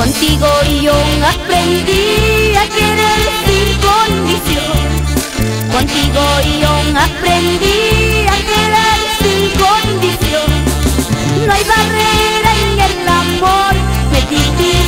Contigo yo aprendí a querer sin condición. Contigo yo aprendí a querer sin condición. No hay barrera en el amor, me dijiste.